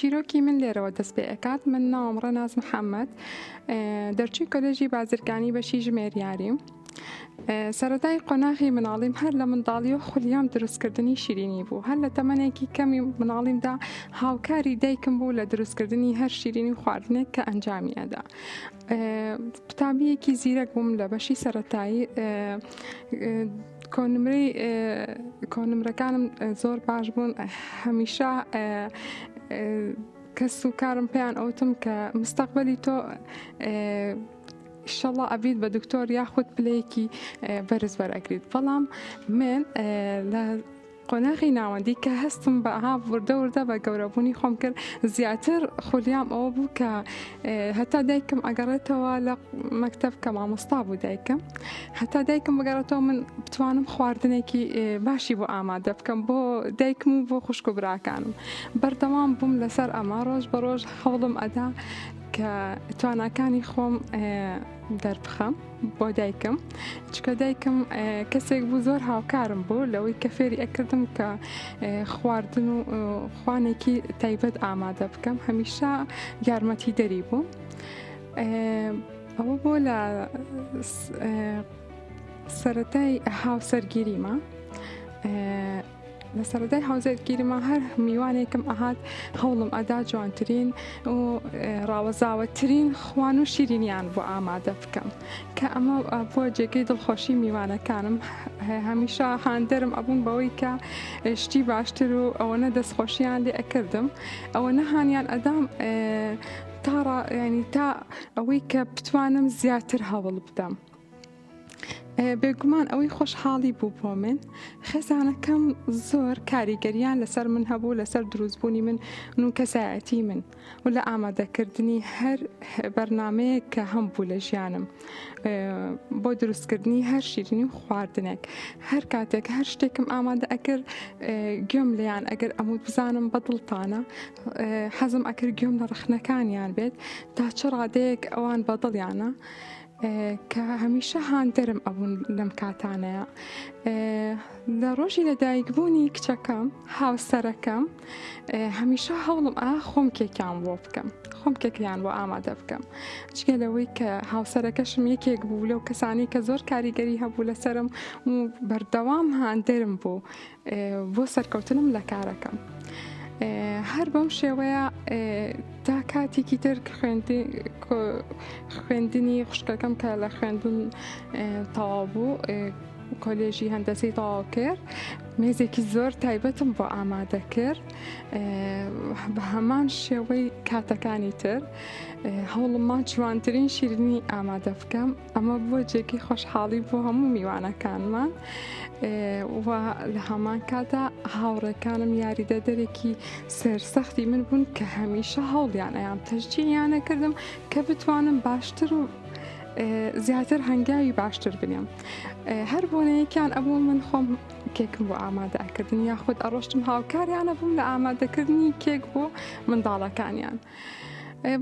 چیرۆکی من لێرەوە دەست پێ ئەکات من ناوم ڕێناز محەممەد دەرچووی کۆلێژی بازرگانی بەشی ژمێریاریم سەرەتای قۆناغی مناڵیم هەر لە منداڵی و خولیام دروستکردنی شیرینی بوو هەر لە تەمەنێکی کەمی مناڵیمدا هاوکاری دایکم بوو لە دروستکردنی هەر شیرینی و خواردنێک کە ئەنجامی ئەدا قوتابیەکی زیرەک بووم لە بەشی سەرەتایی کۆنمرەی کۆنمرەکانم زۆر باش بوون هەمیشە کەس و کارم پێیان ئەوتم کە مستەقبلی تۆ ئیشەڵا ئەبیت بە دکتۆر یاخود پلەیەکی بەرز وەرئەگریت بەڵام من لە قۆناغی ناوەندی کە هەستم بە ها وردە وردە بە گەورەبوونی خۆم کرد زیاتر خولیام ئەوە بوو کە هەتا دایکم ئەگەڕێتەوە لە مەکتەب کە مامۆستا بوو دایکم هەتا دایکم بگەڕێتەوە من بتوانم خواردنێکی باشی بۆ ئامادە بکەم بۆ دایکم و بۆ خوشک و براکانم بەردەوام بووم لەسەر ئەمە ڕۆژ بە ڕۆژ هەوڵم ئەدا کە تواناکانی خۆم دەربخەم بۆ دایکم چکە دایکم کەسێک بوو زۆر هاوکارم بوو لەوەی کە فێری ئەکردم کە خواردن و خوانێکی تایبەت ئامادە بکەم هەمیشە یارمەتی دەری بوو ئەوە بۆ لە سەتای هاوسەرگیریمە لە سەرەتای هاوسەرگیریما هەر میوانێکم ئەهات هەوڵم ئەدا جوانترین و ڕاوەزاوەترین خوان و شیرینیان بۆ ئامادە بکەم کە ئەمە بۆ جێگەی دڵخۆشی میوانەکانم هەمیشە هاندەرم ئەبوون بەوەی کە شتی باشتر و ئەوەنە دەستخۆشیان لێ ئەکردم ئەوەنە هانیان ئەدام تا ینی تا ئەوەی کە بتوانم زیاتر هەوڵ بدەم. بێگومان ئەوەی خۆشحاڵی بوو بۆ من خێزانەکەم زۆر کاریگەریان لەسەر من هەبوو لەسەر دروستبوونی من و کەسایەتی من و لە ئامادەکردنی هەر بەرنمەیەک کە هەم بوو لە ژیانم بۆ دروستکردنی هەر شیرینی و خواردنێک هەر کاتێک هەر شتێکم ئامادە ئەکرد گوێم لێیان ئەگەر ئەموت بزانم بەدڵتانە حەزم ئەکرد گوێم لە ڕەخنەکانیان بێت تا چ ڕادەیەک ئەوان بەدڵیانە کە هەمیشە هاندەرم ئەبوون لەم کاتانەیە لە ڕۆژی لەدایکبوونی کچەکەم هاوسەرەکەم هەمیشە هەوڵم ئا خۆم کێکیان بۆ بکەم خۆم کێکیان بۆ ئامادە بکەم جگە لەوەی کە هاوسەرەکەشم یەکێک بوو لەو کەسانی کە زۆر کاریگەری هەبوو لەسرم و بەردەوام هاندەرم بوو بۆ سەرکەوتنم لە کارەکەم. هەر بەم شێوەیە تا کاتێکی تر خوێندنی خوشکەکەم کە لە خوێندن تەواو بوو کۆلێژی هەندەسەی تەواو کرد مێزێکی زۆر تایبەتم بۆ ئامادە کرد بە هەمان شێوەی کاتەکانی تر هەوڵما جوانترین شیرنی ئامادە بکەم ئەمە بووە جێگەی خۆشحاڵی بۆ هەموو میوانەکانمان و لە هەمان کاتا هاوڕێکانم یاریدەدەرێکی سەرسەختی من بوون کە هەمیشە هەوڵیان ئەیان تەشجیعیانە کردم کە بتوانم باشتر و زیاتر هەنگاوی باشتر بنێم هەر بۆنەیەکیان ئەبوو من خۆم کێکم بۆ ئامادە ئەکردن یاخود ئەڕۆشتم هاوکاریانە بووم لە ئامادەکردنی کێک بۆ منداڵەکانیان.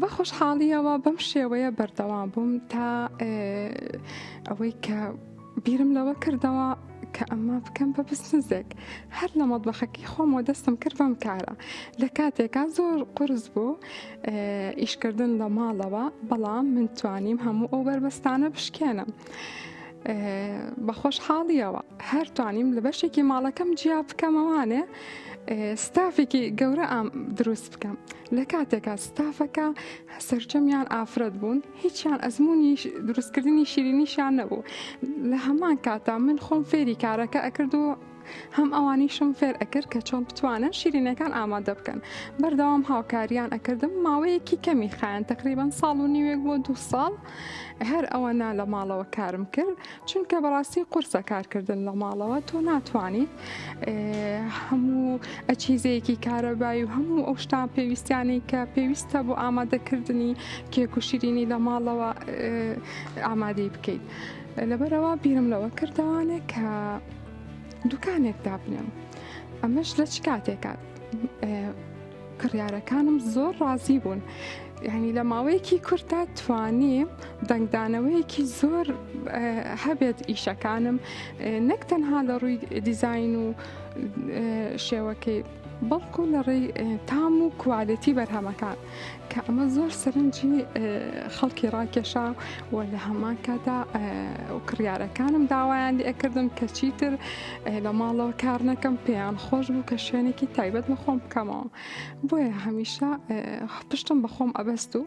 بە خۆشحاڵیەوە بەم شێوەیە بەردەوام بووم تا ئەوەی کە بیرم لەوە کردەوە کە ئەمە بکەم بە بزنزێک هەر لە مەطبەخەکەی خۆمەوە دەستم کرد بەم کارە لە کاتێکا زۆر قرس بوو ئیشکردن لە ماڵەوە بەڵام من توانیم هەموو ئەو بەربەستانە بشکێنم بە خۆشحاڵیەوە هەر توانیم لە بەشێکی ماڵەکەم جیا بکەمەوانێ ستافێکی گەورە ئام دروست بکەم لە کاتێکا ستافەکە سەرجەمیان ئافرەت بوون هیچیان ئەزمموونی دروستکردنی شیرینیشیان نەبوو لە هەمان کاتا من خۆم فێری کارەکە ئەکرد و هەم ئەوانیشم فێر ئەکرد کە چۆن بتوانن شیرینەکان ئامادە بکەن بەردەوام هاوکاریان ئەکردم ماوەیەکی کەمی خایەن تقریبان ساڵ و نیوێک بۆ دو ساڵ هەر ئەوە نا لە ماڵەوە کارم کرد چونکە بەڕاستی قورسە کارکردن لە ماڵەوە تۆ ناتوانیت هەموو ئەچیزەیەکی کارەبایی و هەموو ئەو شتان پێویستیانەی کە پێویستە بۆ ئامادەکردنی کێک و شیرینی لە ماڵەوە ئامادەی بکەیت لەبەرەوە بیرم لەوە کردوانێ کە دوکانێک دابنێم ئەمەش لە چ کاتێکات کڕیارەکانم زۆر ڕازی بوون یعنی لە ماوەیەکی کورتدا توانی دەنگدانەوەیەکی زۆر هەبێت ئیشەکانم نەک تەنها لە ڕووی دیزین و شێوەکەی. بەڵکو لە ڕێی تام و کوالێتی بەرهەمەکان کە ئەمە زۆر سەرنجی خەڵکی ڕاکێشا و لە هەمان کاتا کڕیارەکانم داوایان لێ ئەکردم کە چیتر لە ماڵەوە کار نەکەم پێیان خۆش بوو کە شوێنێکی تایبەت بە خۆم بکەمەوە بۆیە هەمیشە پشتم بە خۆم ئەبەست و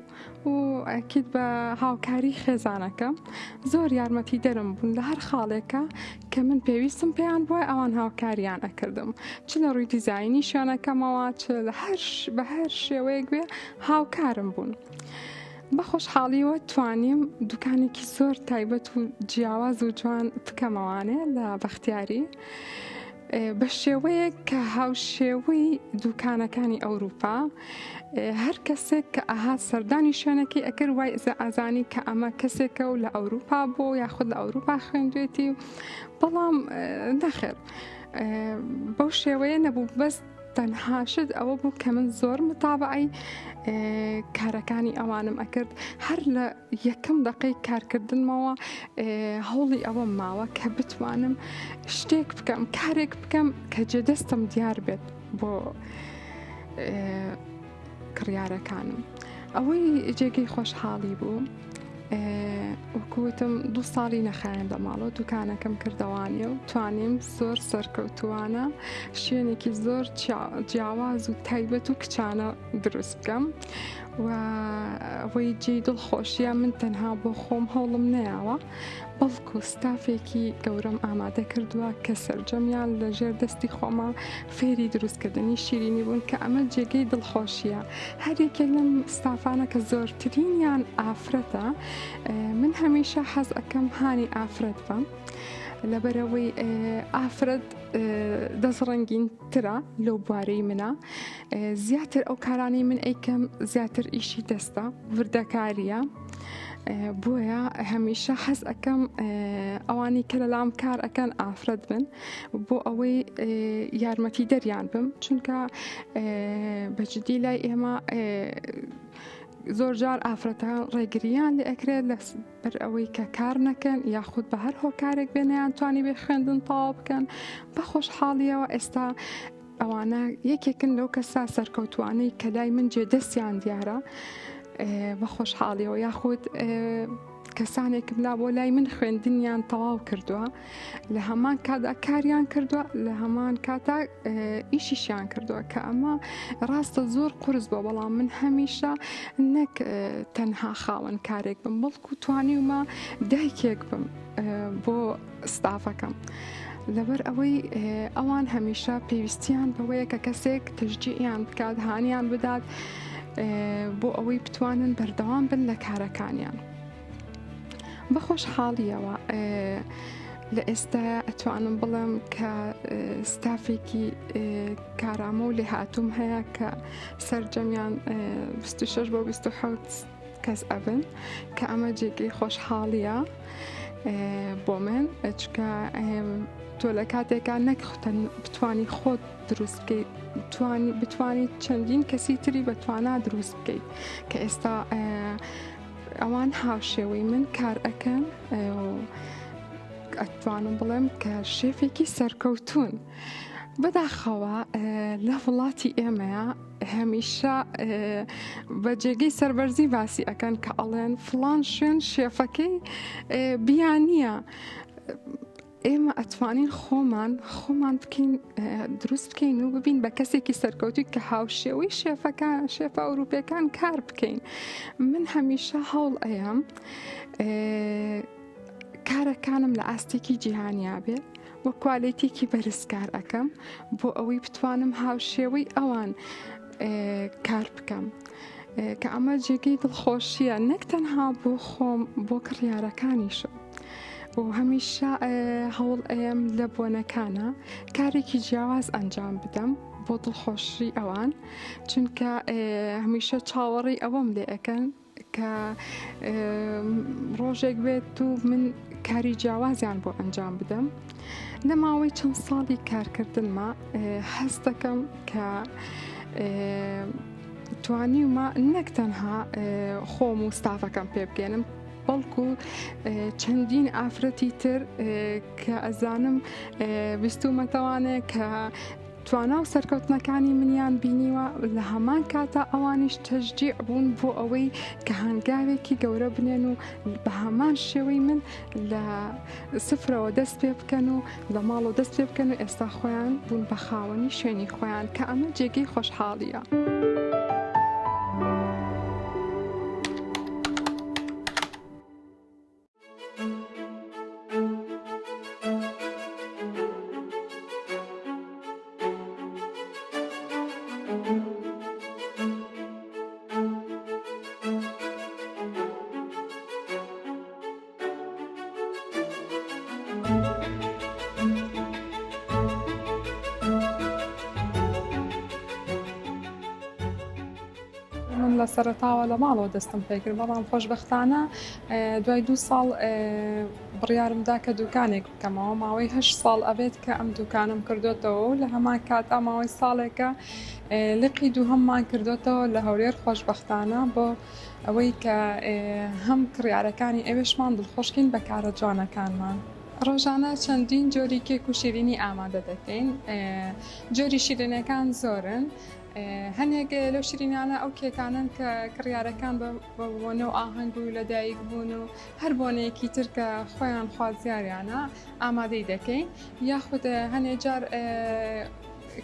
و ئەکید بە هاوکاری خێزانەکەم زۆر یارمەتی دەرم بوون لە هەر خاڵێکە کە من پێویستم پێیان بووە ئەوان هاوکاریان ئەکردم چ لە ڕووی دیزاینی شوێنەکەمەوە چ لە هەر بە هەر شێوەیەک بێ هاوکارم بوون. بە خۆشحاڵیەوە توانیم دوکانێکی زۆر تایبەت و جیاواز و جوان بکەمەوانێ لە بەختیاری. بە شێوەیەک کە هاوشێوەی دوکانەکانی ئەوروپا هەر کەسێک کە ئەهات سەردانی شوێنەکەی ئەکرد وای ئازانی کە ئەمە کەسێکە و لە ئەوروپا بۆ یاخود لە ئەوروپا خوێندوێتی بەڵام نەخێر بەو شێوەیە نەبوو بەس تەنها شت ئەوە بوو کە من زۆر متابعی کارەکانی ئەوانم ئەکرد هەر لە یەکەم دەقەی کارکردنمەوە هەوڵی ئەوەم ماوە کە بتوانم شتێک بکەم کارێک بکەم کە جێدەستم دیار بێت بۆ کڕیارەکانم ئەوەی جێگەی خۆشحاڵی بوو وەکوتم دوو ساڵی نەخایەن لە ماڵەوە دوکانەکەم کردەوانێ و توانیم زۆر سەرکەوتوانە شوێنێکی زۆر جیاواز و تایبەت و کچانە دروست بکەم و ئەوەی جێی دڵخۆشیە من تەنها بۆ خۆم هەوڵم نەیاوە بەڵکو ستافێکی گەورەم ئامادە کردووە کە سەرجەمیان لە ژێر دەستی خۆما فێری دروستکردنی شیرینی بوون کە ئەمە جێگەی دڵخۆشیە هەر یەکێک لەم ستافانە کە زۆرترینیان ئافرەتە من هەمیشە حەز ئەکەم هانی ئافرەت بەم لەبەرەوەی ئافرەت دەست ڕەنگین ترە لەو بوارەی منە زیاتر ئەو کارانەی من ئەیکەم زیاتر ئیشی دەستە وردەکاریە بۆیە هەمیشە حەز ئەەکەم ئەوانی کە لەلام کار ئەەکەن ئافرەت بن بۆ ئەوەی یارمەتی دەریان بم چونکە بەجددی لای ئێمە زۆر جار ئافرەتان ڕێگریان لێ ئەکرێت لە بەر ئەوەی کە کار نەکەن یاخود بە هەر هۆکارێک بێ نەیانتوانی بێ خوێندن تەواو بکەن بە خۆشحاڵیەوە ئێستا ئەوانە یەکێکن لەو کەسا سەرکەوتوانەی کە لای من جێ دەستیان دیارە بە خۆشحاڵیەوە یاخود کەسانێکم لا بۆ لای من خوێندنیان تەواو کردووە لە هەمان کادا کاریان کردووە لە هەمان کاتا ئیشیشیان کردووە کە ئەمە ڕاستە زۆر قورس بووە بەڵام من هەمیشە نەک تەنها خاوەن کارێک بم بەڵکو توانیومە دایکێک بم بۆ ستافەکەم. لەبەر ئەوەی ئەوان هەمیشە پێویستیان بەوەیە کە کەسێک تەشجیعیان بکات هانیان بدات بۆ ئەوەی بتوانن بەردەوام بن لە کارەکانیان. بە خۆشحاڵیەوە لە ئێستا ئەتوانم بڵێم کە ستافێکی کارامە و لێهاتووم هەیە کە سەرجەمیان 26 بۆ 27 کەس ئەبن کە ئەمە جێگەی خۆشحاڵیە بۆ من چکە تۆ لە کاتێکا نەک بتانی خۆت دروست بکەیت توانی بتوانیت چەندین کەسی تری بە توانا دروست بکەیت کە ئێستا ئەوان هاوشێوەی من کار ئەکەن ئەتوانم بڵێم کە شێفێکی سەرکەوتون بەداخەوە لە وڵاتی ئێمەیە هەمیشە بە جێگەی سەربەرزی باسی ئەکەن کە ئەڵێن فلان شوێن شێفەکەی بیانیە ئێمە ئەتوانین خۆمان خۆمان بکەین دروست بکەین و ببین بە کەسێکی سەرکەوتوی کە هاوشێوەی شێفەکان شێفە ئەوروپیەکان کار بکەین من هەمیشە هەوڵ ئەیەم کارەکانم لە ئاستێکی جیهانیا بێ و کوالێتیکی بەرز کار ئەەکەم بۆ ئەوەی بتوانم هاوشێوەی ئەوان کار بکەم. کە ئەمە جێگەی دڵخۆشیە نەک تەنها بۆ خۆم بۆ کڕیارەکانیشم و هەمیشە هەوڵ ئەیەم لە بۆنەکانە کارێکی جیاواز ئەنجام بدەم بۆ دڵخۆشی ئەوان چونکە هەمیشە چاوەڕێی ئەوەم لێ ئەەکەن کە ڕۆژێک بێت و من کاری جیاوازیان بۆ ئەنجام بدەم لە ماوەی چەند ساڵی کارکردنما هەست دەکەم کە توانیومە نەک تەنها خۆم و ستافەکەم پێ بگەێنم بەڵکو چەندین ئافرەتی تر کە ئەزانم بیستومەتەوانێ کە. توانا و سەرکەوتنەکانی منیان بینیوە، لە هەمان کاتا ئەوانیش تەشجیع بوون بۆ ئەوەی کە هەنگاوێکی گەورە بنێن و بە هەمان شێوەی من لە سفرەوە دەست پێ بکەن و لە ماڵەوە دەست پێ بکەن و ئێستا خۆیان بوون بە خاوەنی شوێنی خۆیان کە ئەمە جێگەی خۆشحاڵییە. من لە سەرەتاوە لە ماڵەوە دەستم پێکرد بەڵام خۆشبەختانە دوای دوو ساڵ بڕیارم دا کە دوکانێک بکەمەوە ماوەی هەشت ساڵ ئەبێت کە ئەم دوکانم کردوتەوە و لە هەمان کاتا ماوەی ساڵێکە لقی دووهەممان کردوتەوە لە هەولێر خۆشبەختانە بۆ ئەوەی کە هەم کڕیارەکانی ئەوێشمان دڵخۆشکەین بە کارە جوانەکانمان. ڕۆژانە چەندین جۆری کێک و شیرینی ئامادە دەکەین، جۆری شیرینەکان زۆرن، هەنێک لەو شیرینانە ئەو کێکانەن کە کڕیارەکان بە بۆنە و ئاهەنگ و لەدایک بوون و هەر بۆنەیەکی تر کە خۆیان خوازیاریانە ئامادەی دەکەین، یاخود هەنێ جار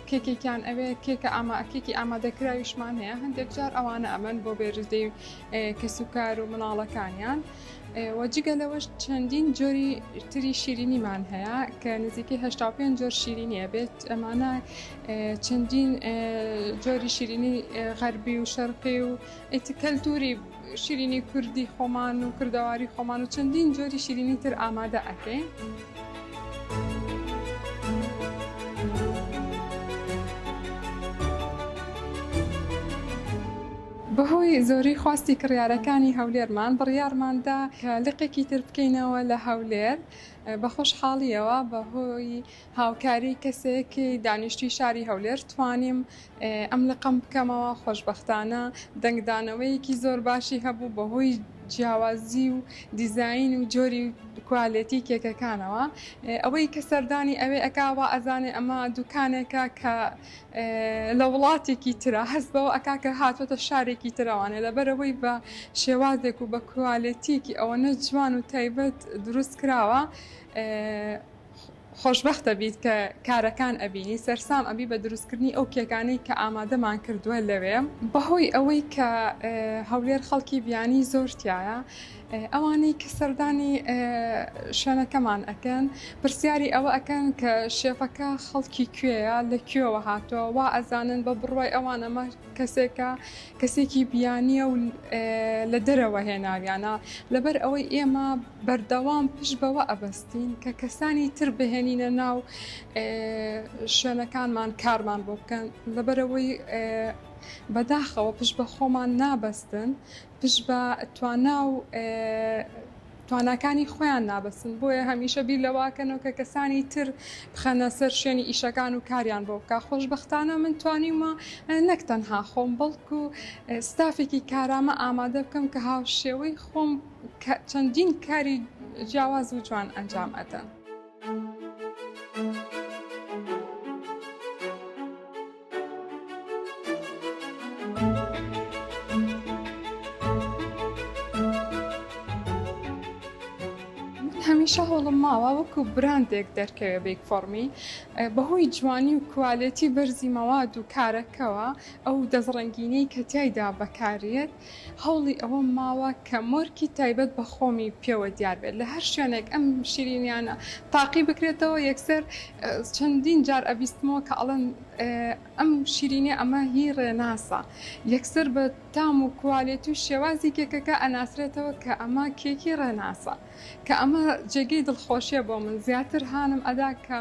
کێکێکیان ئەوێ کێکە ئاما کێکی ئامادەکراویشمان هەیە هەندێک جار ئەوانە ئەمەن بۆ بێرزدەی کەسوکار و مناڵەکانیان و جگە لەوەش چەندین جۆری تری شیرینیمان هەیە کە نزیکەی 85 جۆر شیرینیە بێت ئەمانە چەندین جۆری شیرینی غەربی و شەرقی و ئیتر کەلتوری شیرینی کوردی خۆمان و کوردەواری خۆمان و چەندین جۆری شیرینی تر ئامادە ئەکەین. بەهۆی زۆری خواستی کڕیارەکانی هەولێرمان بڕیارمان دا کە لقێکی تر بکەینەوە لە هەولێر بە خۆشحاڵیەوە بەهۆی هاوکاری کەسێکی دانیشتوی شاری هەولێر توانیم ئەم لقەم بکەمەوە، خۆشبەختانە دەنگدانەوەیەکی زۆر باشی هەبوو بەهۆی جیاوازی و دیزاین و جۆری کوالێتی کێکەکانەوە، ئەوەی کە سەردانی ئەوێ ئەکا وا ئەزانێ ئەمە دوکانێکە کە لە وڵاتێکی ترە، هەست بەوە ئەکا کە هاتووەتە شارێکی ترەوانێ، لەبەرئەوەی بە شێوازێک و بە کوالێتیەکی ئەوەنە جوان و تایبەت دروست کراوە. خۆشبەخت ئەبیت کە کارەکان ئەبینی، سەرسام ئەبی بە دروستکردنی ئەو کێکانەی کە ئامادەمان کردووە لەوێ. بەهۆی ئەوەی کە هەولێر خەڵکی بیانی زۆر تیایە، ئەوانەی کە سەردانی شوێنەکەمان ئەکەن پرسیاری ئەوە ئەکەن کە شێفەکە خەڵکی کوێیە، لە کوێوە هاتووە، وا ئەزانن بە بڕوای ئەوان ئەمە کەسێکە کەسێکی بیانییە و لە دەرەوە هێناویانە، لەبەر ئەوەی ئێمە بەردەوام پشت بەوە ئەبەستین کە کەسانی تر بهێنینە ناو شوێنەکانمان کارمان بۆ بکەن، لەبەرئەوەی بەداخەوە پشت بە خۆمان نابەستن، پشت بە توانا و تواناکانی خۆیان نابەستن، بۆیە هەمیشە بیر لەوە ئەکەنەوە کە کەسانی تر بخەنە سەر شوێنی ئیشەکان و کاریان بۆ بکا. خۆشبەختانە من توانیومە نەک تەنها خۆم بەڵکو ستافێکی کارامە ئامادە بکەم کە هاوشێوەی خۆم چەندین کاری جیاواز و جوان ئەنجام ئەدەن. من هەمیشە هەوڵم ماوە وەکو براندێک دەرکەوێ بیگ فۆڕمی بەهۆی جوانی و کوالێتی بەرزی مەواد و کارەکەوە ئەو دەستڕەنگینەی کە تیایدا بەکاریەت هەوڵی ئەوەم ماوە کە مۆرکی تایبەت بە خۆمی پێوە دیار بێت لە هەر شوێنێک ئەم شیرینیانە تاقی بکرێتەوە یەکسەر چەندین جار ئەبیستمەوە کە ئەڵێن ئەم شیرینیە ئەمە هی ڕێناسە یەکسەر بە تام و کوالێتی و شێوازی کێکەکە ئەناسرێتەوە کە ئەمە کێکی ڕێناسە کە ئەمە جێگەی دڵخۆشیە بۆ من زیاتر هانم ئەدا کە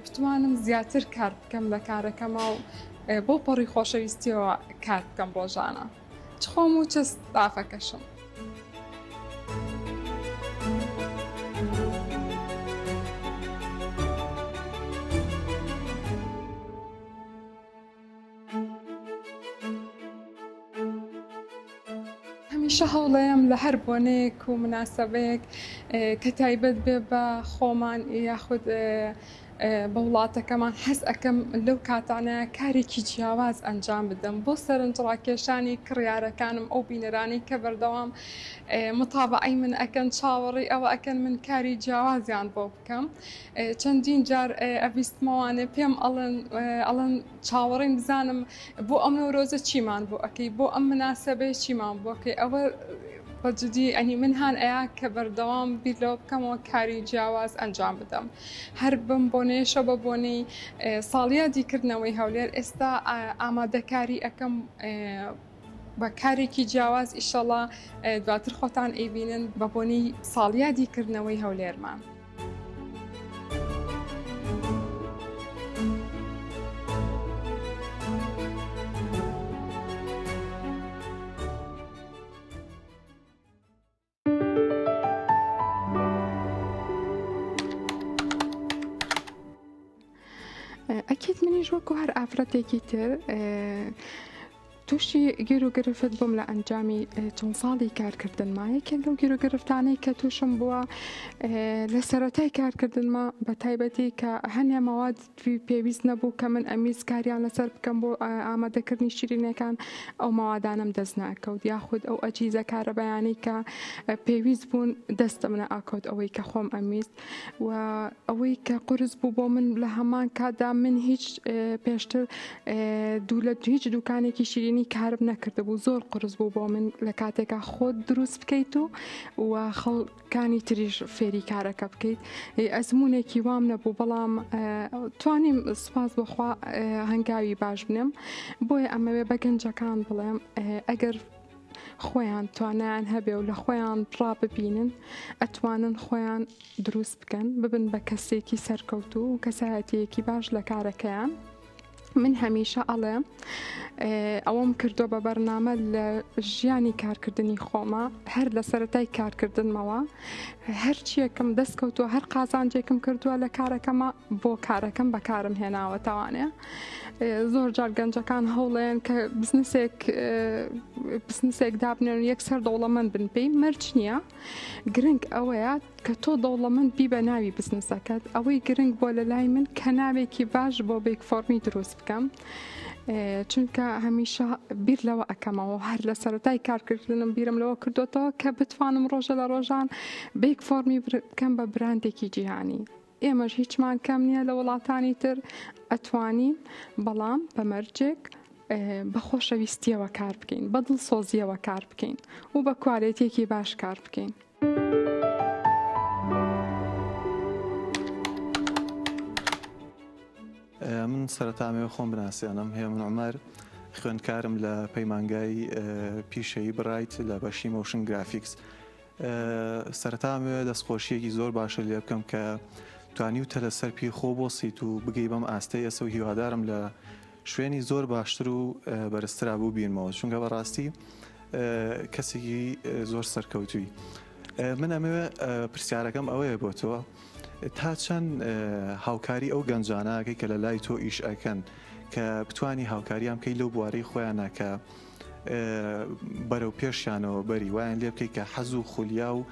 بتوانم زیاتر کار بکەم لە کارەکەما و بەو پەڕی خۆشەویستیەوە کار بکەم ڕۆژانە چ خۆم و چ ستافەکەشم. هەمیشە هەوڵەیەم لە هەر بۆنەیەک و مناسەبەیەک کە تایبەت بێ بە خۆمان یاخود. بە وڵاتەکەمان حەز ئەکەم لەو کاتانە کارێکی جیاواز ئەنجام بدەم بۆ سەرنجڕاکێشانی کڕیارەکانم ئەو بینەرانەی کە بەردەوام متابەعەی من ئەکەن چاوەڕێی ئەوە ئەکەن من کاری جیاوازیان بۆ بکەم چەندین جار ئەبیستمەوانێ پێم ئەڵێن ئەڵێن چاوەڕێن بزانم بۆ ئەم نەورۆزە چیمان بۆ ئەکەی بۆ ئەم مناسەبەیە چیمان بۆ ئەکەی ئەوە بە جدی ئەنی من هان ئەیا کە بەردەوام بیر لەوە بکەمەوە کاری جیاواز ئەنجام بدەم هەر بەم بۆنەیەشەوە بە بۆنەی ساڵیادی کردنەوەی هەولێر ئێستا ئامادەکاری ئەکەم بە کارێکی جیاواز ئیشەڵا دواتر خۆتان ئەیبینن بە بۆنەی ساڵیادی کردنەوەی هەولێرمان. ئەکید منیش وەکو هەر ئافرەتێکی تر تووشی گیر و گرفت بووم لە ئەنجامی چەند ساڵی کارکردنما یەکێک لەو گیر و گرفتانەی کە تووشم بووە لە سەرەتای کارکردنما بە تایبەتی کە هەنێ مەواد پێویست نەبوو کە من ئەمویست کاریان لەسەر بکەم بۆ ئامادەکردنی شیرینەکان ئەو مەوادانەم دەست ناکەوت یاخود ئەو ئەجیزە کارەبایانەی کە پێویست بوون دەستم نەئاکەوت ئەوەی کە خۆم ئەمویست و ئەوەی کە قورس بوو بۆ من لە هەمان کاتدا من هیچ پێشتر دوو لە هیچ دوکانێکی شیرینی کارم نەکردبوو زۆر قورس بوو بۆ من لە کاتێکا خۆت دروست بکەیت و و خەڵکانی تریش فێری کارەکە بکەیت ئەزمونێکی وام نەبوو بەڵام توانیم سوپاس بۆخوا هەنگاوی باش بنێم بۆیە ئەمەوێ بە گەنجەکان بڵێم ئەگەر خۆیان توانایان هەبێ و لە خۆیان ڕاببینن ئەتوانن خۆیان دروست بکەن ببن بە کەسێکی سەرکەوتوو و کەسایەتیەکی باش لە کارەکەیان من هەمیشە ئەڵێم ئەوەم کردووە بە بەرنامە لە ژیانی کارکردنی خۆمە هەر لە سەتای کارکردنمەوە هەرچیەکم دەست کەوتووە هەر قازانجێکم کردووە لە کارەکەمە بۆ کارەکەم بەکارم هێناوە تاوانێ زۆر جار گەنجەکان هەوڵێن کە بزنسێک بزنسێک دابنێن یەکسەر دەوڵەمەند بن پێی مەرج نییە گرنگ ئەوەیە کە تۆ دەوڵەمەند بی بە ناوی بزنسەکەت ئەوەی گرنگ بۆ لە لای من کە ناوێکی باش بۆ بیک فۆرمی دروست بکەم چونکە هەمیشە بیر لەوە ئەکەمەوە هەر لە سەرەتای کارکردنم بیرم لەوە کردوتەوە کە بتوانم ڕۆژە لە ڕۆژان بیک فۆرمی بکەم بە براندێکی جیهانی ئێمەش هیچمان کەم نییە لە وڵاتانی تر ئەتوانین بەڵام بە مەرجێک بە خۆشەویستیەوە کار بکەین بە دڵسۆزیەوە کار بکەین و بە کوالێتیەکی باش کار بکەین. من سەرەتا ئەمەوێ خۆم بناسێنم هێمن عومەر خوێندکارم لە پەیمانگای پیشەیی بڕایت لە بەشی motion graphics سەرەتا ئەمەوێ دەستخۆشیەکی زۆر باشە لێ بکەم کە توانیوتە لەسەر پێی خۆ بۆسیت و بگەی بەم ئاستەی ئێسە و هیوادارم لە شوێنی زۆر باشتر و بەرزترا ببینمەوە چونکە بەڕاستی کەسێکی زۆر سەرکەوتووی من ئەمەوێ پرسیارەکەم ئەوەیە بۆ تۆ تا چەند هاوکاری ئەو گەنجانەکەی کە لە لای تۆ ئیش ئەکەن کە بتانی هاوکاریان بکەی لەو بوارەی خۆیانە کە بەرەو پێشیانەوە بەری وایان لێ بکەی کە حەز و خولیا و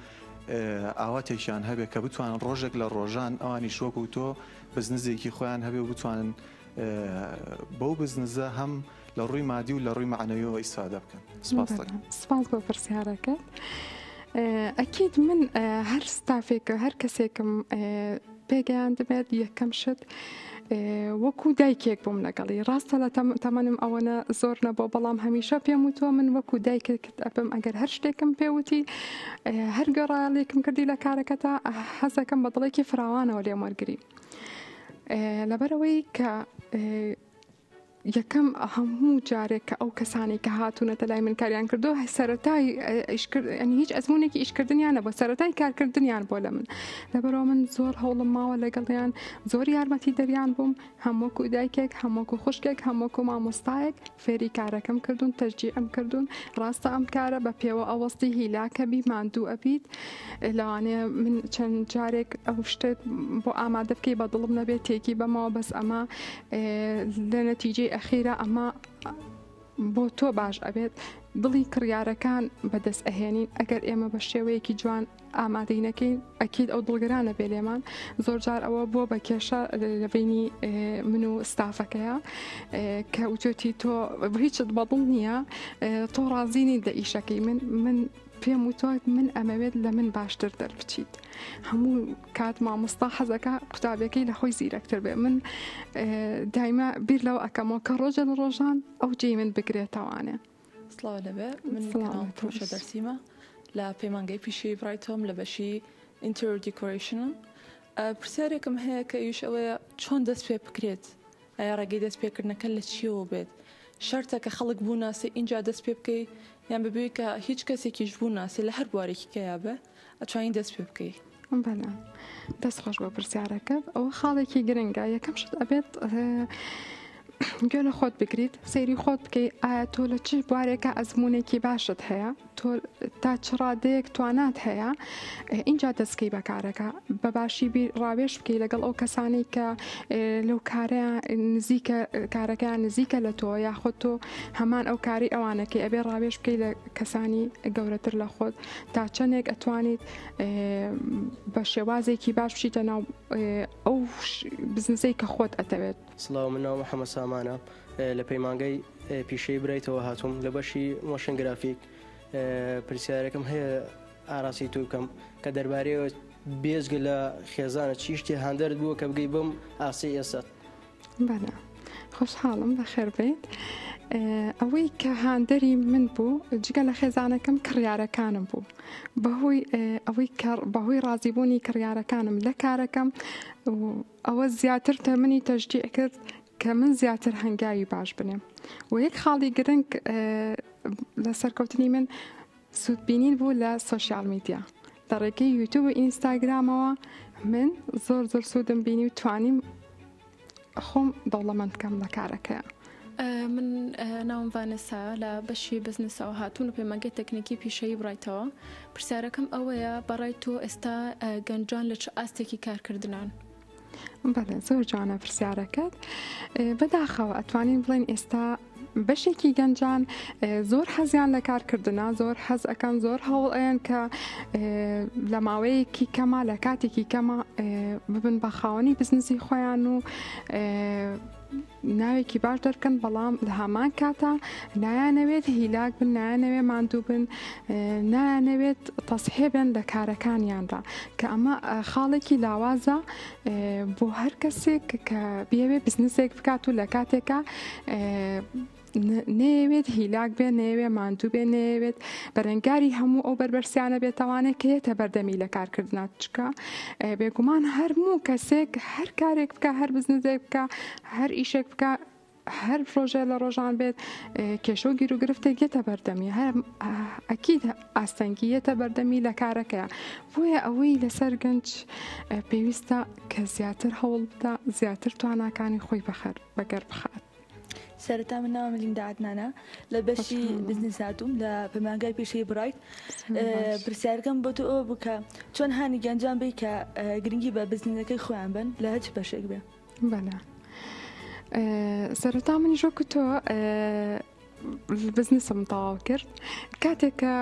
ئاواتێکیان هەبێ کە بتوانن ڕۆژێک لە ڕۆژان ئەوانیش وەکو تۆ بزنزێکی خۆیان هەبێ و بتوانن بەو بزنزە هەم لە ڕووی مادی و لە ڕووی مەعنەویەوە ئیسفادە بکەن. سپاس دەکەم. سپاس بۆ پرسیارەکەت. ئەکید من هەر ستافێک هەر کەسێکم پێگەیاندبێت یەکەم شت وەکو دایکێک بووم لەگەڵی ڕاستە لە تەمەنم ئەوەنە زۆر نەبوو بەڵام هەمیشە پێم وتووە من وەکو دایکێکت ئەبم ئەگەر هەر شتێکم پێوتی هەر گەڕایەڵێکم کردی لە کارەکەتا حەزەکەم بە دڵێکی فراوانەوە لێم وەرگری لەبەرەوەی کە یەکەم هەموو جارێک کە ئەو کەسانەی کە هاتوونەتە لای من کاریان کردو سەرەتای ئیشکرد هیچ ئەزمونێکی ئیشکردنیان نەبوو سەرەتای کارکردنیان بۆ لە من لەبەرەوە من زۆر هەوڵم ماوە لەگەڵیان زۆر یارمەتی دەریان بووم هەم وەکو دایکێک هەم وەکو خوشکێک هەم وەکو مامۆستایەک فێری کارەکەم کردوون تەشجیعم کردوون ڕاستە ئەم کارە بە پێوە ئەوەستی هیلاکە بی ماندوو ئەبیت لەوانەیە من چەند جارێک ئەو شتێک بۆ ئامادە بکەی بە دڵم نەبێت تێکی بەمەوە بەس ئەمە لە نەتیجەی ئەخیرا ئەمە. بۆ تۆ باش ئەبێت دڵی کڕیارەکان بەدەست ئەهێنین ئەگەر ئێمە بە شێوەیەکی جوان ئامادەی نەکەین ئەکید ئەو دڵگرانە بێ لێمان زۆر جار ئەوە بووە بە کێشە لە بینی من و ستافەکەیە کە وتێتی تۆ هیچت بەدڵ نییە تۆ ڕازی نیت لە ئیشەکەی من من پێم وتوە من ئەمەوێت لە من باشتر دەربچیت هەموو کات مامۆستا حەزەکە قوتابیەکەی لە خۆی زیرەکتر بێ من دایمە بیر لەوە ئەکەمەوە کە ڕۆژە لە ڕۆژان ئەو جێی من بگرێتەوانێ. سڵاو لەبێ من ناوم پروشە دەرسیمە لە پەیمانگەی پیشەیی برایتۆم لە بەشی interior decoration م پرسیارێکم هەیە کە ئیش ئەوەیە چۆن دەست پێ بکرێت ئایا ڕێگەی دەست پێکردنەکە لە چیەوە بێت شەرتە کە خەڵک بوو ناسێ ئینجا دەست پێ بکەی یان بەبێ کە هیچ کەسێکیش بوو ناسێ لە هەر بوارێکی کەیا بێ ئەتوانی دەست پێ بکەی. بەلێ دەست خۆش بۆ پرسیارەکەت ئەوە خاڵێکی گرنگە یەکەم شت ئەبێت گوێ لە خۆت بگریت سەیری خۆت بکەی ئایا تۆ لە چ بوارێکە ئەزمونێکی باشت هەیە تۆ تا چ ڕادەیەک توانات هەیە ئینجا دەستکەی بەکارەکە بە باشی بیر ڕاوێژ بکەی لەگەڵ ئەو کەسانەی کە لەو کارەیان نزیکە کارەکەیان نزیکە لە تۆ یاخود تۆ هەمان ئەو کاری ئەوانەکەی ئەبێ ڕاوێژ بکەی لە کەسانی گەورەتر لە خۆت تا چەندێک ئەتوانیت بە شێوازێکی باش بچیتە ناو ئەو بزنسەی کە خۆت ئەتەوێت. سڵاو من ناوم محەمەد سامانە لە پەیمانگای پیشەیی برایتەوە هاتووم لە بەشی motion graphic پرسیارێکم هەیە ئاراسی تۆ بکەم کە دەربارەیەوە بێجگە لە خێزانە چی شتێ هاندەرت بووە کە بگەی بەم ئاستەی ئێستا؟ بەڵێ خۆشحاڵم بەخێربێیت ئەوەی کە هاندەری من بوو جگە لە خێزانەکەم کڕیارەکانم بوو بەهۆی ئەوەی بەهۆی ڕازیبوونی کڕیارەکانم لە کارەکەم ئەوە زیاتر تە منی تەشجیع کرد کە من زیاتر هەنگاوی باش بنێم و یەک خاڵی گرنگ لە سەرکەوتنی من سوودبینین بوو لە social media لە ڕێگەی یوتیوب و ئینستاگرامەوە من زۆر زۆر سوودم بینی و توانیم خۆم دەوڵەمەند بکەم لە کارەکەیا. من ناوم ڤانێسایە لە بەشی بزنسەوە هاتوون و پەیمانگەی تەکنیکی پیشەیی بڕایتەوە پرسیارەکەم ئەوەیە بەڕای تۆ ئێستا گەنجان لە چ ئاستێکی کارکردنان؟ بەڵێ زۆر جوانە پرسیارەکەت بەداخەوە ئەتوانین بڵێن ئێستا بەشێکی گەنجان زۆر حەزیان لە کارکردنا زۆر حەز ئەەکەن زۆر هەوڵ ئەیەن کە لە ماوەیەکی کەمە لە کاتێکی کەمە ببن بە خاوەنی بزنسی خۆیان و ناوێکی باش دەرکەن بەڵام لە هەمان کاتا نایانەوێت هیلاک بن نایانەوێت ماندوو بن نایانەوێت تەسحێ بن لە کارەکانیاندا کە ئەمە خاڵێکی لاوازە بۆ هەر کەسێک کە بیەوێت بزنسێک بکات و لە کاتێکا نەیەوێت هیلاک بێ نەیەوێ ماندوو بێ نەیەوێت بەرەنگاری هەموو ئەو بەربەرسیانە بێتەوانێت کە یەتە بەردەمی لە کارکردنا چکە بێگومان هەرموو کەسێک هەر کارێک بکە هەر بزنزێک بکە هەر ئیشێک بکە هەر ڕۆژێ لە ڕۆژان بێت کێشە و گیروگرفتێک یەتە بەردەمی هەر ئەکید ئاستەنگی یەتە بەردەمی لە کارەکەیە بۆیە ئەوەی لەسەر گەنج پێویستە کە زیاتر هەوڵ بدە زیاتر تواناکانی خۆی بەخەر بەگەر بخات. سەرەتا من ناوم لیندا عەدنانە لە بەشی بزنس هاتووم لە پەیمانگای پیشەی برایت پرسیارەکەم بۆ تۆ ئەوە بوو کە چۆن هانی گەنجان بی کە گرنگی بە بزنسەکەی خۆیان بن لە هەچ بەشێک بێ؟ بەڵێ سەرەتا منیش وەکو تۆ بزنسم تەواو کرد کاتێک کە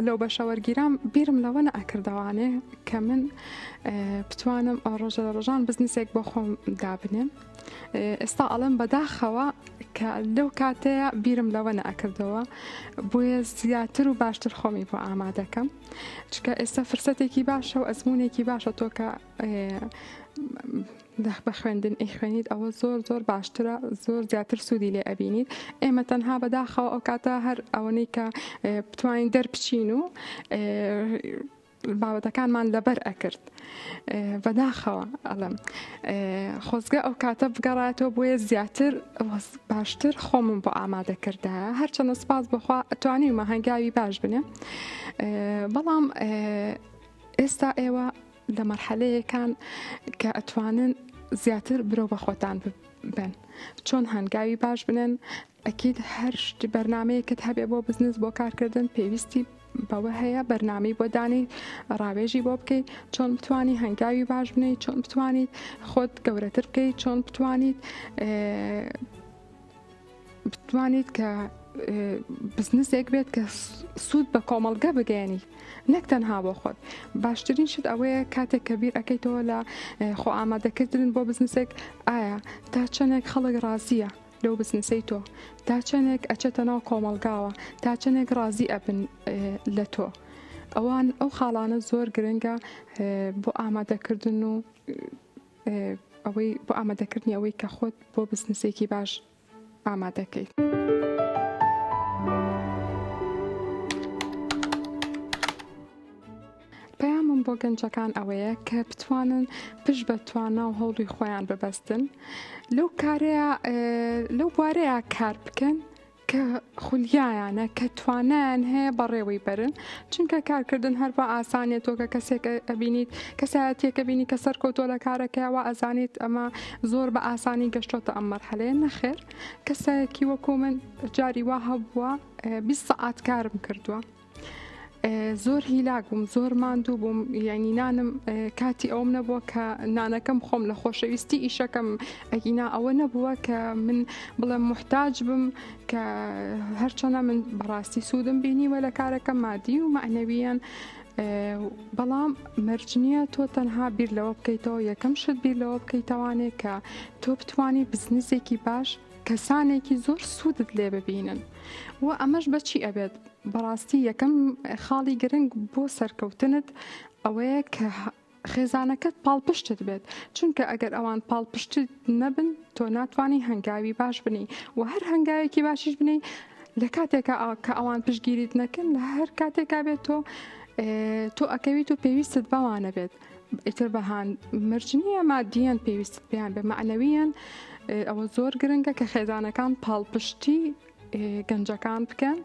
لەو بەشە وەرگیرام بیرم لەوە نەئەکردەوانێ کە من بتوانم ڕۆژە لە ڕۆژان بزنسێک بۆ خۆم دابنێم ئێستا ئەڵێم بەداخەوە کە لەو کاتەیە بیرم لەوە نەئەکردەوە بۆیە زیاتر و باشتر خۆمی بۆ ئامادەکەم چکە ئێستا فرسەتێکی باشە و ئەزمونێکی باشە تۆ کە بە خوێندن ئەیخوێنیت ئەوە زۆر زۆر باشترە زۆر زیاتر سوودی لێ ئەبینیت ئێمە تەنها بەداخەوە ئەو کاتە هەر ئەوەنەی کە بتوانین دەربچین و بابەتەکانمان لەبەر ئەکرد بەداخەوە ئەڵێم خۆزگە ئەو کاتە بگەڕایەتەوە بۆیە زیاتر باشتر خۆمم بۆ ئامادە کردایە هەرچەندە سپاس بەخوا توانیومە هەنگاوی باش بنێم بەڵام ئێستا ئێوە لە مەرحەلەیەکان کە ئەتوانن زیاتر برەو بە خۆتان بن چۆن هەنگاوی باش بنێن ئەکید هەر بەرنمەیەکت هەبێ بۆ بزنس بۆ کارکردن پێویستی بەوە هەیە بەرنمەی بۆ دانی ڕاوێژی بۆ بکەیت چۆن بتانی هەنگاوی باش بنیت چۆن بتوانیت خۆت گەورەتر بکەیت چۆن بتوانیت. بتوانیت کە بزنسێک بێت کە سوود بە کۆمەڵگە بگەیەنیت نەک تەنها بۆ خۆت باشترین شت ئەوەیە کاتێک کە بیر ئەەکەیتەوە لە خۆ ئامادەکردن بۆ بزنسێک ئایا تا چەندێک خەڵک ڕازیە لەو بزنسەی تۆ تا چەندێک ئەچێتە ناو کۆمەڵگاوە تا چەندێک ڕازی ئەبن لە تۆ ئەوان ئەو خاڵانە زۆر گرنگە بۆ ئامادەکردن و ئەوەی بۆ ئامادەکردنی ئەوەی کە خۆت بۆ بزنسێکی باش ئامادەکەیت. پەیامم بۆ گەنجەکان ئەوەیە کە بتوانن پشت بە توانا و هەوڵی خۆیان ببەستن لەو کارەیە لەو بوارەیە کار بکەن کە خولیایانە کە توانایان هەیە بەڕێوەی بەرن چونکە کارکردن هەر بە ئاسانیە تۆ کە کەسێک ئەبینیت کەسایەتیەکە بینی کە سەرکەوتووە لە کارەکەی وا ئەزانیت ئەمە زۆر بە ئاسانی گەشتۆتە ئەم مەرحەلەیە نەخێر کەسایەکی وەکو من جاری وا هەبووە 20 سەعات کارم کردووە زۆر هیلاک بووم زۆر ماندوو بووم یعنی نانم کاتی ئەوم نەبووە کە نانەکەم خۆم لە خۆشەویستی ئیشەکەم ئەگینا ئەوە نەبووە کە من بڵێم محتاج بم کە هەرچەنە من بەڕاستی سوودم بینیوە لە کارەکە مادی و معنەویان بەڵام مەرج نییە تۆ تەنها بیر لەوە بکەیتەوە یەکەم شت بیر لەوە بکەیتەوانێ کە تۆ بتانی بزنسێکی باش کەسانێکی زۆر سوودت لێ ببینن و ئەمەش بەچی ئەبێت بەڕاستی یەکەم خاڵی گرنگ بۆ سەرکەوتنت ئەوەیە کە خێزانەکەت پاڵپشتت بێت چونکە ئەگەر ئەوان پاڵپشتت نەبن تۆ ناتوانانی هەنگاوی باش بنی و هەر هەنگاوێکی باشیش بنی لە کاتێکا کە ئەوان پشتگیریت نەکەن لە هەر کاتێکا بێت تۆ تۆ ئەکەویت و پێویستت بەوانە بێت ئیتر بەهان مەرج نییە مادیان پێویستت پێیان بێ مەعنەویان ئەوە زۆر گرنگە کە خێزانەکان پاڵپشتی گەنجەکان بکەن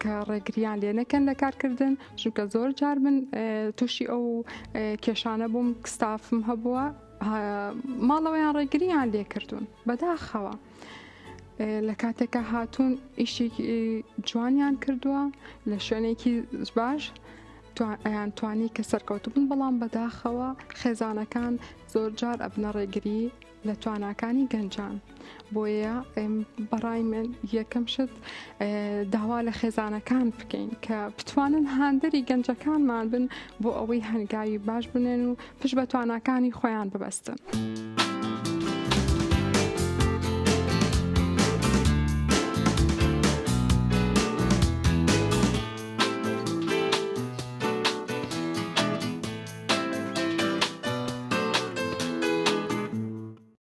کە ڕێگریان لێ نەکەن لە کارکردن چونکە زۆر جار من تووشی ئەو کێشانە بووم ستافم هەبووە ماڵەوەیان ڕێگریان لێ کردوون بەداخەوە لە کاتێکە هاتوون ئیشێکی جوانیان کردووە لە شوێنێکی باش ئەیان توانی کە سەرکەوتبوون بەڵام بەداخەوە خێزانەکان زۆرجار ئەبنە ڕێگری لە تواناکانی گەنجان بۆیە بەڕای من یەکەم شت داوا لە خێزانەکان بکەین کە بتوانن هاندەری گەنجەکانمان بن بۆ ئەوەی هەنگاوی باش بنێن و پشت بە تواناکانی خۆیان ببەستن.